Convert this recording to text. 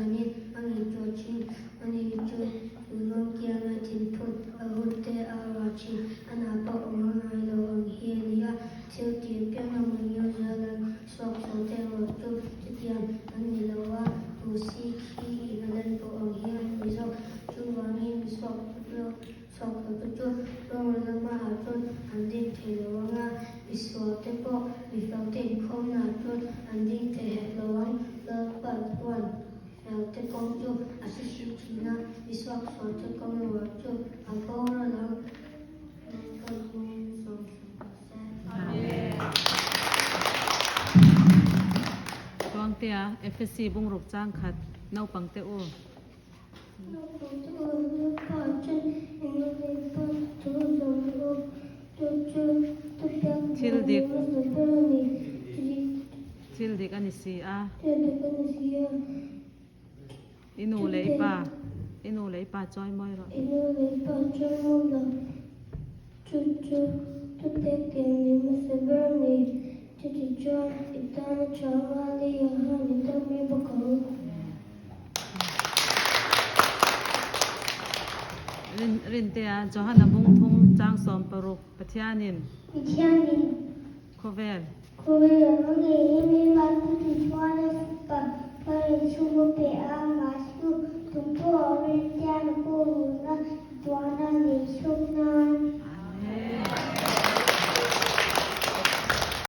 danin a ngaihtuah thin. Ani chu tuiruang kianga thinphun a hun te a ruah thin. A hna pawh awm a ngai lo ang hi a ni a, thil tih apianga ngaihngeuh zel an suak chho te erawh chu chutiang an ni lo a, tu si khi in a len pawh ang hi an ni zawk. Chuvangin mi suak suak lo te chu rorel hmaah chuan an ding thei lo ang a, mi sual te pawh mi fel te inkhawmnaah chuan an ding thei hek lo ang. Lalpa chuan fel te kawng chu a hre hrim thin a, mi suak sual te kawng erawh chu a boral ang. Lalpa hmingin sawmsawm rawh se. Amen. Tluangtea, Efesi bungruk changkhat naupangte u. Thil dik Thil dik a ni si a. I nu leh i pa I nu leh i pa chawi mawi rawh. Rintea, Johana bungphung chang 16, Pathianin. Pathianin. Khawvel. Khawvel a rawn ngei em em a, chuti chuan a fapa Parin chhung a pe a, mahse tum pawh a Rintea na pawh run a, tuana nei chhawk.